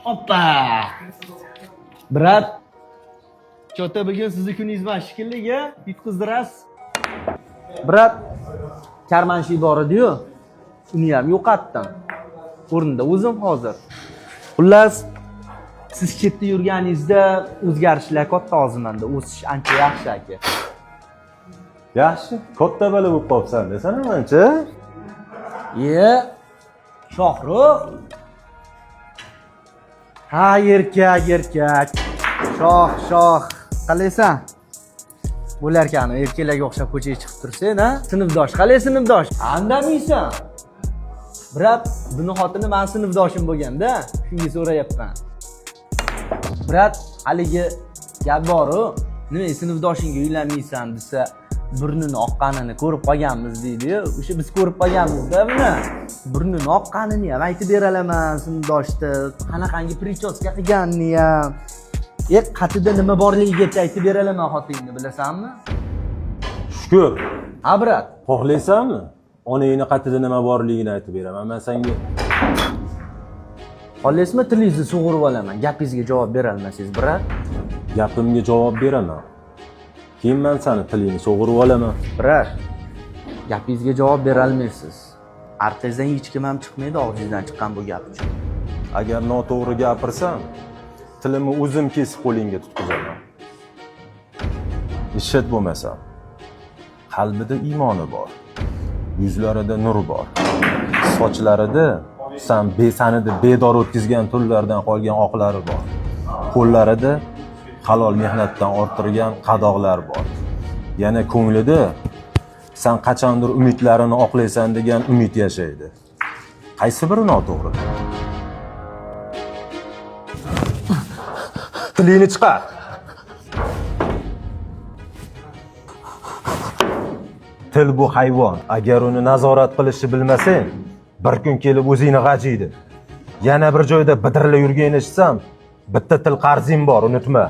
Oppa! Brat, chota bugun sizni kuningiz emas shekilli, a? Yutqizdirasiz. Brat, karmanshi bor edi-yu, uni ham yo'qotdim. O'rnida o'zim hozir. Xullas, siz chetda yurganingizda o'zgarishlar katta hozir menda. O'sish ancha yaxshi aka. Yaxshi, katta bola bo'lib qolibsan desana ancha. Ye, Shohrux. Ha, erkak, erkak. Shoh, shoh. Qalaysan? Bo'larkan, erkaklarga o'xshab ko'chaga chiqib tursang, ha? Sinfdosh, qalay sinfdosh? Andamaysan. Brat, buni xotini mani sinfdoshim bo'lganda, shunga so'rayapman. Brat, haligi gap bor-u, nima sinfdoshingga uylanmaysan desa, burnini oqqanini ko'rib qolganmiz deydi-yu. O'sha biz ko'rib qolganmiz-da buni. Burnini oqqanini ham aytib beralaman sinfdoshni, qanaqangi prichoska qilganini ham. E, qatida nima borligigacha aytib beralaman xotiningni, bilasanmi? Shukur. Ha, brat. Xohlaysanmi? Onangni qatida nima borligini aytib beraman man senga. Xohlaysizmi tilingizni sug'urib olaman, gapingizga javob berolmasangiz, brat. Gapimga javob beraman. Keyin man seni tilingni sug'urib olaman. Brat, gapingizga javob berolmaysiz. Orqangizdan hech kim ham chiqmaydi og'zingizdan chiqqan bu gap uchun. Agar noto'g'ri gapirsam, tilimni o'zim kesib qo'lingga tutqizaman. Eshit bo'lmasam, qalbida iymoni bor, yuzlarida nur bor, sochlarida san besanida bedor o'tkazgan tunlardan qolgan oqlari bor, qo'llarida halol mehnatdan orttirgan qadoqlar bor. Yana ko'nglida san qachondir umidlarini oqlaysan degan umid yashaydi. Qaysi biri noto'g'ri? Tilingni chiqar. Til bu hayvon. Agar uni nazorat qilishni bilmasang, bir kun kelib o'zingni g'ajiydi. Yana bir joyda bidirlab yurgan eshitsam, bitta til qarzing bor, unutma.